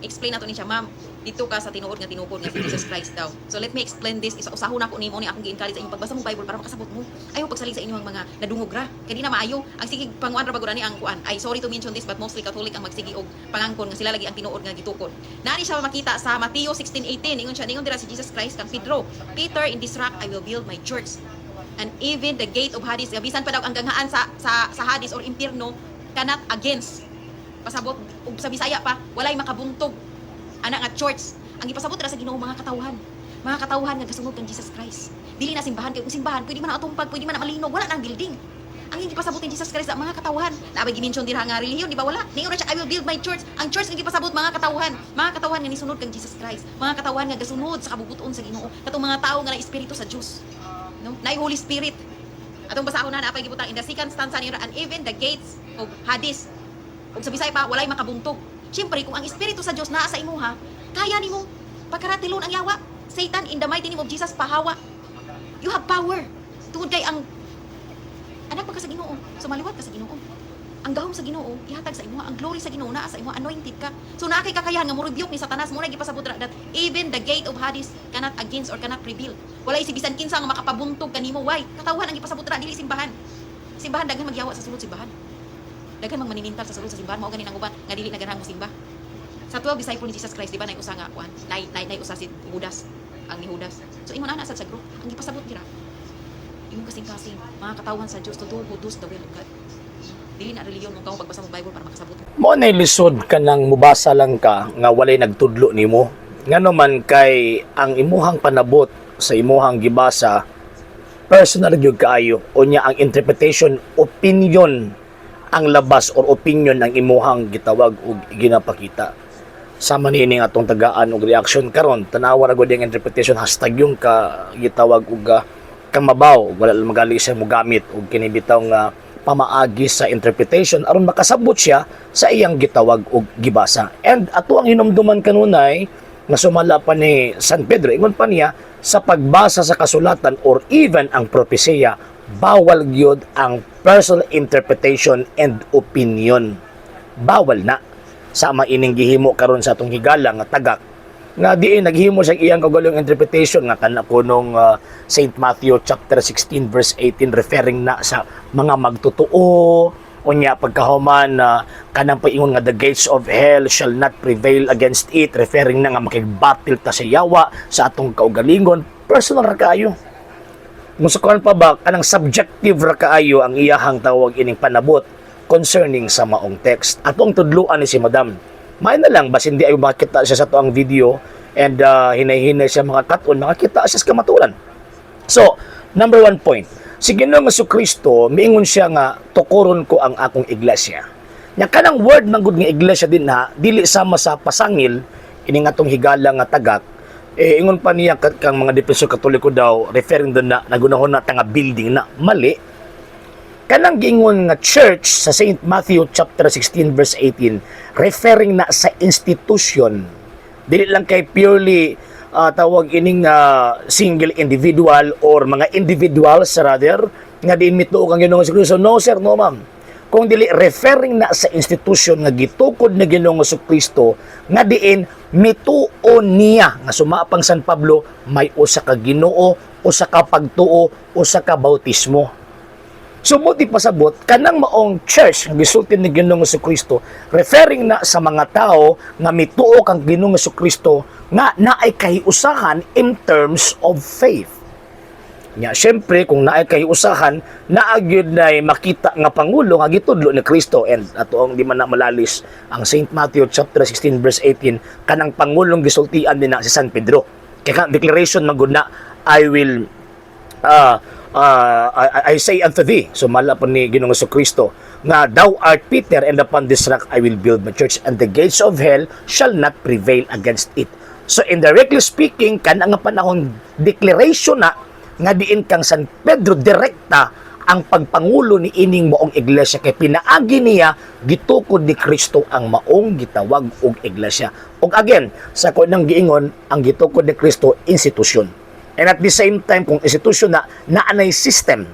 Explain nato ni siya, "Ma'am, dito ka sa tinuod nga tinukod nga si Jesus Christ daw." So let me explain this. Isa usahon ako nimo ni akong gi-encourage sa inyong pagbasa mo Bible para makasabot mo. Ayaw pagsalig sa inyong mga nadungog ra. Kay di na maayo. Ang sige panguan ra bagura ni ang kuan. Ay, sorry to mention this, but mostly Catholic ang magsigi og pangangkon nga sila lagi ang tinuod nga gitukod. Naani siya makita sa Mateo 16:18. Ingon siya, ningon dira si Jesus Christ kang Pedro, "Peter, in this rock I will build my church. And even the gate of Hades," bisan pa daw ang ganghaan sa Hades or impierno, "cannot against." Pasabot ug sa Bisaya pa, walay makabuntog ana nga church. Ang gipasabot ra sa Ginoo, mga katawhan. Mga katawhan nga gasunod kang Jesus Christ. Dili na simbahan, kay kung simbahan pwede man na atumpag, pwede man na malinog, wala nang building. Ang gipasabot ni Jesus Christ sa mga katawhan. Naa bay gimension dira nga relihiyon, di ba wala? Ningon ra siya, "I will build my church." Ang church nga gipasabot, mga katawhan, mga katawhan nga nisunod kang Jesus Christ, mga katawhan nga gasunod sa kabubut-on sa Ginoo, katong mga tawo nga na espiritu sa Dios. No? Naay Holy Spirit. Atong basahon na, napay gibutang in the second stanza niya, "and even the gates of Hades." Ug sa Bisaya pa, walay makabuntog. Siyempre, kung ang espiritu sa Dios naa sa imuha, kaya nimo pagkaratilon ang yawa. "Satan, in the mighty name of Jesus, pahawa." You have power. Tungod kay ang anak pa ka sa Ginoo. So maliwat ka sa Ginoo. Ang gahom sa Ginoo ihatag sa imuha, ang glory sa Ginoo naa sa imuha, anointed ka. So naa kay kakayahan nga mo rebuke ni Satanas. Mo na gipasabot ra that even the gate of Hades cannot against or cannot prevail. Walay si bisan kinsa nga makapabuntog kanimo. Why? Katawhan ang gipasabot ra, dili simbahan. Simbahan, daghan magyawa sa sulod simbahan. Daghan mang maninintal sa sulod sa simbahan, mao gani ang uban nga dili na ganahan mo simba. Sa 12 disciple ni Jesus Christ, di ba nay usa nga kuan, nay usa si Judas, ang ni Judas. So ingon ana sad sa group, ang gipasabot dira imong kasing-kasing, mga katawhan sa Dios, to do who does the will of God. Dili na relihiyon mo kang pagbasa mo Bible para makasabot. Mo na lisod ka nang mubasa lang ka nga walay nagtudlo nimo. Ngano man kay ang imuhang panabot sa imuhang gibasa personal gyud kaayo, unya ang interpretation, opinion ang labas or opinion ang imuhang gitawag og ginapakita. Sama niini nga atong tagaan og reaction karon, tanawa ra gud ang interpretation, hashtag yung ka gitawag og kamabaw, wala lang magali siya mogamit og kini bitaw nga pamaagi sa interpretation aron makasabot siya sa iyang gitawag og gibasa. And ato ang hinumduman kanunay nga sumala pa ni San Pedro, ingon pa niya sa pagbasa sa kasulatan or even ang propesiya, bawal gyud ang personal interpretation and opinion. Bawal na. Sama ining gihimo karon sa atong higala nga tagak nga diin naghimo siya iyang kaugalingong interpretation nga kana kunong St. Matthew chapter 16 verse 18 referring na sa mga magtotoo, unya pagkahuman na kanang paingon nga "the gates of hell shall not prevail against it," referring na nga makigbattle ta sa yawa sa atong kaugalingon. Personal ra kaayo. Musukuan pa ba, kanang subjective ra kaayo ang iyahang tawag ining panabot concerning sa maong text. Atong tudluan ni si Madam. May na lang basin di ay makita siya sa tuang video and hinay-hinay siya mga katon, makakita siya sa kamaturan. So, number one point, si Ginoong Kristo miingon siya nga tukuron ko ang akong iglesia. Nya kanang word man gud nga iglesia din ha, dili sama sa pasangil ini nga atong higala nga tagak. Eh, ingon pa niya kang mga defensor Katoliko daw, referring doon na nagunahon na ta nga building na mali. Kanang giingon nga church sa St. Matthew chapter 16 verse 18, referring na sa institution, dili lang kay purely tawag ining single individual or mga individuals rather nga diin mituo kang Ginoong Kristo. No sir, no ma'am, kung dili referring na sa institusyon nga gitukod ni Ginoong Kristo nga diin mituo niya nga suma pang San Pablo, may usa ka Ginoo, usa ka pagtuo, usa ka bautismo. So mo di pasabot kanang maong church nga gisulti ni Ginoong Kristo, referring na sa mga tao nga mituo kang Ginoong Kristo nga naay kahiusahan in terms of faith. Nya syempre kung naay kahiusahan, naa gyud nay makita nga pangulo nga gitudlo ni Kristo, and ato ang di man na malalis ang St. Matthew chapter 16 verse 18, kanang pangulong gisultian din na si San Pedro. Kay ka declaration man gud na, "I will I say unto thee," so mala po ni Ginoong Kristo nga, "Thou art Peter, and upon this rock I will build my church, and the gates of hell shall not prevail against it." So indirectly speaking, kana nga panahon declaration na nga diin kang San Pedro direkta ang pagpangulo ni ining maong iglesia kay pinaagi niya gitukod ni Kristo ang maong gitawag og iglesia. Ug again, sa ko nang giingon, ang gitukod ni Kristo, institusyon. And at the same time, kung institusyon na, naanay system.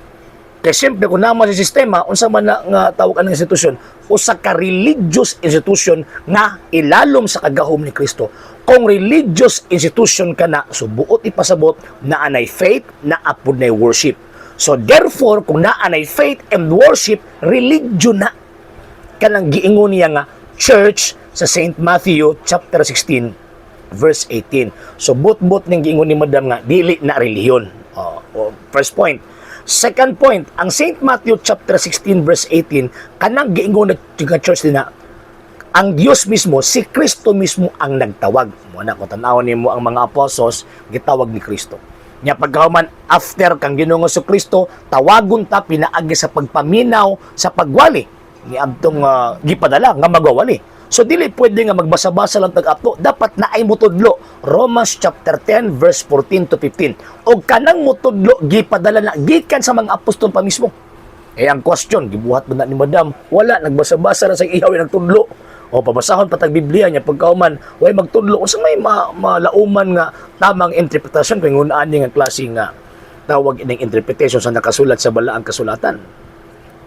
Kay siyempre kung naa man sa sistema, unsa man na nga tawag ang institusyon, usa ka religious institution nga ilalom sa kagahom ni Kristo. Kung religious institution ka na, so buot ipasabot naa nay faith, naa pud nay worship. So therefore, kung naa nay faith and worship, religion na kanang giingon niya nga church sa St. Matthew chapter 16 verse 18. So but-but ning giingon ni Madam nga dili na relihiyon. Oh, first point. Second point, ang St. Matthew chapter 16 verse 18, kanang giingon na nga church din na ang Dios mismo, si Kristo mismo ang nagtawag. Mo na kung tan-awon nimo ang mga apostles, gitawag ni Kristo. Nya pagkahuman after kang Ginoong Kristo, tawagon ta pinaagi sa pagpaminaw sa pagwali ni adtong gipadala nga magwawali. So dili pwede nga magbasa-basa lang tag ato, dapat naay mutudlo. Romans chapter 10 verse 14 to 15. Og kanang mutudlo gipadala na gikan sa mga apostol pa mismo. Eh ang question, gibuhat ba na ni Madam? Wala, nagbasa-basa na sa ihaw nagtudlo. O pabasahon pa tag Biblia niya pagkauman, way magtudlo unsa may malauman nga tamang interpretasyon kung ngunaan nga klase nga tawag ining interpretation sa nakasulat sa balaang kasulatan.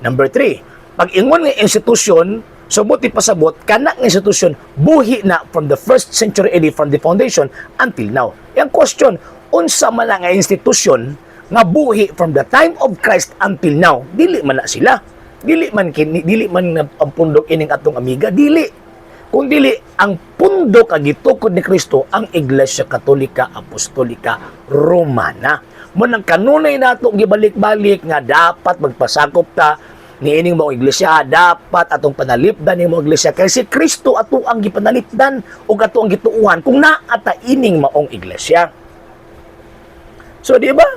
Number 3, pag ingon nga institusyon, so buot ipasabot, kana nga institusyon buhi na from the first century AD, from the foundation until now. Yang question, unsa man ang institusyon nga buhi from the time of Christ until now? Dili man na sila. Dili man kini, dili man nga ang pundok ining atong amiga, dili. Kung dili ang pundok ang gitukod ni Kristo, ang Iglesia Katolika Apostolika Romana. Mo nang kanunay nato gibalik-balik nga dapat magpasakop ta niining maong iglesia, dapat atong panalipdan ning maong iglesia kay si Kristo ato ang gipanalipdan ug ato ang gituuhan kung naa ta ining maong iglesia. So di ba?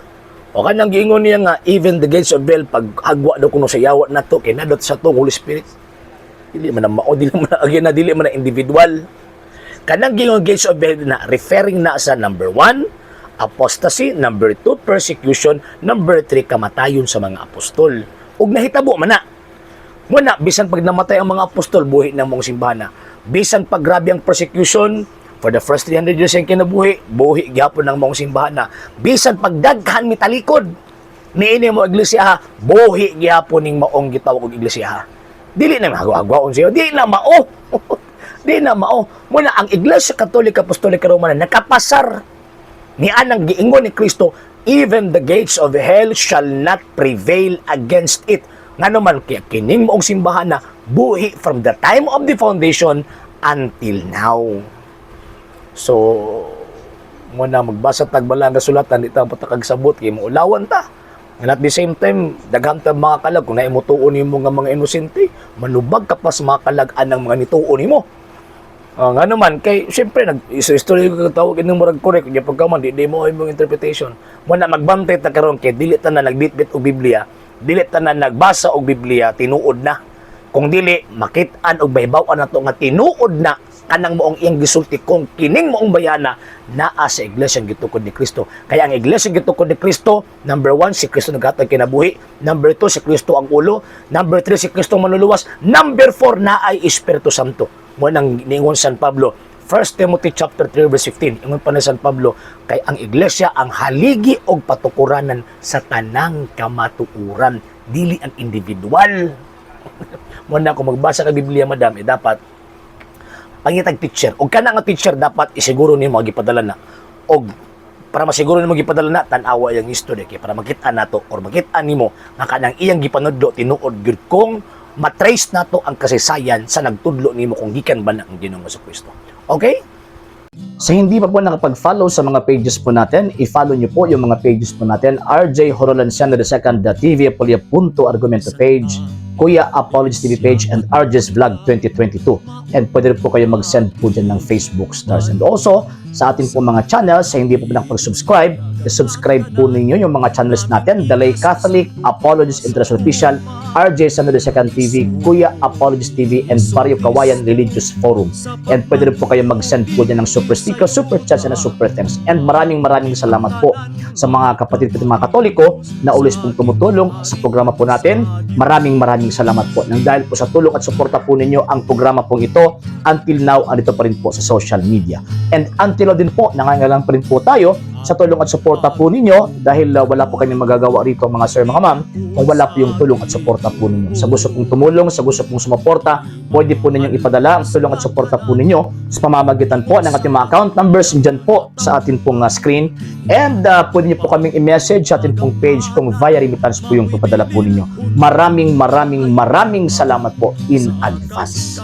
O kanang giingon niya nga even the gates of hell paghagwa daw kuno sa yawa nato kay nadot sa tong Holy Spirit. Dili man na mao, dili man na, again na dili man na individual. Kanang giingon gates of hell na referring na sa number 1, apostasy, number 2, persecution, number 3, kamatayon sa mga apostol. Ug nahitabo man na. Muna, bisan pag namatay ang mga apostol, buhi ng maong simbahan na. Bisan pag grabe ang persecution, for the first 300 years ang kinabuhi, buhi gyapon ng maong simbahan na. Bisan pag daghan mitalikod, niini mo iglesia ha, buhi gyapon ning maong gitawag og iglesia ha. Dili na magagwaon siya, dili na mao. Dili na mao. Muna ang Iglesia Katolika Apostolika Romana nakapasar ni anang giingon ni Kristo, "Even the gates of hell shall not prevail against it." Ngano man kaya kining maong simbahan na buhi from the time of the foundation until now. So, mo na magbasa tag balang kasulatan, di ta patakagsabot kay maulawan ta. And at the same time, daghan ta mga kalag kung naay motuo nimo nga mga inosente, manubag ka pa sa mga kalag anang mga nituo nimo. Nga naman kay siyempre nag istorya ko tawag ining murag correct nya pagka man di mo imong interpretation. Mo na magbantay ta karon kay dili ta na nagbitbit og Biblia, dili ta na nagbasa og Biblia, tinuod na. Kung dili makit-an og mahibaw-an nato nga tinuod na kanang maong iyang gisulti kung kining maong bayana naa sa iglesia gitukod ni Kristo. Kaya ang iglesia gitukod ni Kristo, number 1, si Kristo naghatag kinabuhi, number 2, si Kristo ang ulo, number 3, si Kristo ang manluluwas, number 4, naay Espiritu Santo. Mo nang niingon San Pablo, 1 Timothy chapter 3 verse 15, ingon pa ni San Pablo, kay ang iglesia ang haligi og patukuranan sa tanang kamatuoran, dili ang individual. Mo na kung magbasa ka Biblia, madam, eh, dapat pangitag teacher. Og kana nga teacher dapat isiguro nimo gipadala na. Og para masiguro nimo gipadala na, tan-awa iyang history kay para makita nato or makita nimo nga kanang iyang gipanudlo tinuod gyud kung matrace nato ang kasaysayan sa nagtudlo nimo kung gikan ba na ang Ginoong Kristo. Okay? Sa hindi pa po nakapag-follow sa mga pages po natin, i-follow nyo po yung mga pages po natin. RJ Horolanciano II, The TV Apolia Punto Argumento page, Kuya Apologies TV page, and RJ's Vlog 2022. And pwede rin po kayo mag-send po dyan ng Facebook stars. And also, sa ating po mga channels, sa hindi po nakapag-subscribe, i-subscribe po ninyo yung mga channels natin. The Lay Catholic, Apologies International Official, RJ Sano II TV, Kuya Apologies TV, and Barrio Kawayan Religious Forum. And pwede rin po kayo mag-send po dyan ng super sticker, super chats, and super thanks. And maraming maraming salamat po sa mga kapatid ko mga Katoliko na always pong tumutulong sa programa po natin. Maraming maraming salamat po. Nang dahil po sa tulong at suporta po ninyo ang programa pong ito, until now, andito pa rin po sa social media. And until now din po, nangangailangan pa rin po tayo Sa tulong at suporta po ninyo dahil wala po kami magagawa rito, mga sir, mga ma'am, kung wala po yung tulong at suporta po ninyo. Sa gusto pong tumulong, sa gusto pong sumuporta, pwede po ninyong ipadala ang tulong at suporta po ninyo sa pamamagitan po ng ating mga account numbers dyan po sa atin pong screen. And pwede niyo po kaming i-message sa atin pong page kung via remittance po yung papadala po ninyo. Maraming maraming maraming salamat po in advance.